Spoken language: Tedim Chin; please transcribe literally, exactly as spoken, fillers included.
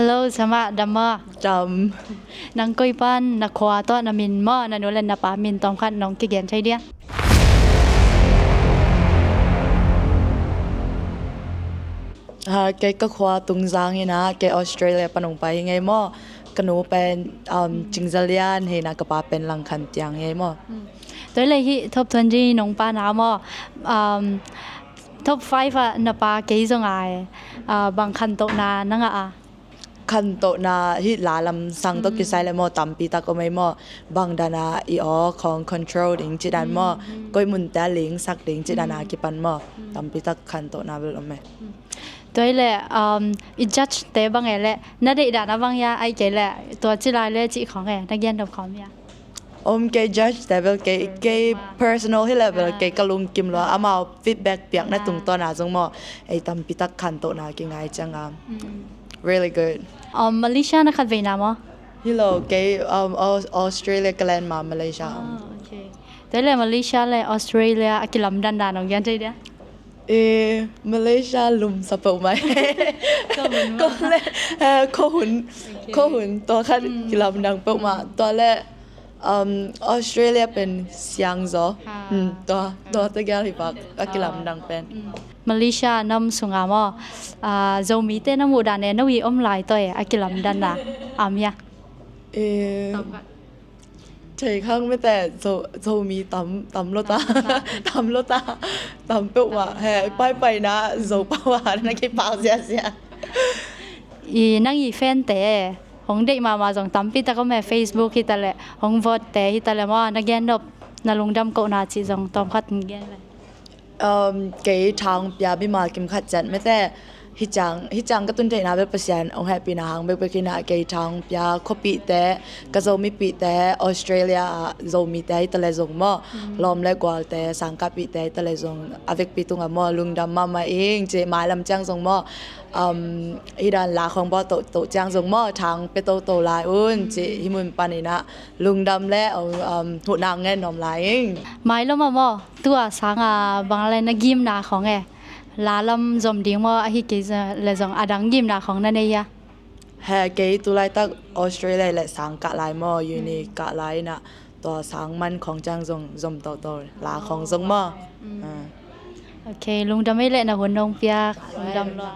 Hello, Sama, dam maw? Dam. Nang koi pan, na khua tawh na min maw, na nu le na pa min tawmkhat nong kigen thei dia? Ha, kei ka khua Tungzang hi na, kei Australia pan hong pai hi ngei maw. Ka nu pen, um, Cingzalian hi na, ka pa pen Langkhan Tiang hi maw. Tua hi leh hih top twenty nong pan a maw, um, top five ah na pa kei zong a, uh, bang khantohna na ngah a? Khantohna hih la lam sang tawh kisai le maw, tampi tak om ei maw. Bang dan a i aw khawng control ding cih dan maw, koi munte a lingsak ding cih dan a kipan maw, tampi tak khantohna bel om ei. Tua hi leh, um, i judge te bang e leh na deih dan a bang hia, ahih kei leh tua ci lai le cih khawng e na gen dom khawm hia? Om, kei judge te bel kei, kei personal hi leh bel kei ka lungkim lua, amau feedback piakna tungtawn a zong maw, ei tampi tak khantohna kingah ciang a. Really good. Um, Malaysia na khatveina maw? Hi lo, kei, um, Aus-, Australia ka land ma Malaysia om. Ah, okay. Tua hi leh Malaysia le Australia a kilamdan dan hong gen thei dia? Eh, Malaysia lumsa peuhmah. Khuahun maw? Khuahun, eh, khuahun, okay, khuahun tua khat kilamdang peuhmah. Tua le, um, Australia pen siangzaw. Ha. Hmm, tua, tua tegel hi bak a kilamdang pen. Malaysia nam sunga maw, ah, Zomite na muh dan e, na ui om lai tawh e a kilamdanna om hia? Eh, thei khang mete, Zo, Zomi tam, tam lo ta, tam lo ta, tam peuhmah, he, paipaina, Zo pau a, na kipak ziazia. I nang i fan te, hong deih mahmah zong tampi tak om e, Facebook hi ta leh, hong vote te hi ta leh maw, na gen nop, na lungdam kohna cih zong tawmkhat hong gen le. Um, kei thang pia mimal kim khat ciat mete, hih ciang, hih ciang ka tun theihna bel Pasian hong hehpihna hang bekbek hi na, kei thang pia khuapihte, ka Zomipihte, Australia ah Zomite hi ta leh zong maw, lawm le gualte, sangkahpihte hi ta leh zong, a vekpi tungah maw, lungdam mahmah ing, ci mailam ciang zong maw, um, hih dan la khawng bawl tohtoh ciang zong maw, thang pia toto lai un, ci hih mun panin ah, lungdam le, um, huhna ngen nuam lai ing. Mailam ah maw, tua sanga bang le na gimna khawng e, la lam zom ding maw, ahih kei leh zong a dang gimna khawng na nei hia? He, kei tu laitak Australia le sang kah lai maw, uni kah lai na, tua sang man khawng ciang zong zom toto, la khawng zong maw. Ah. Okay, lungdam ei leh na hun nong piak, lungdam lo.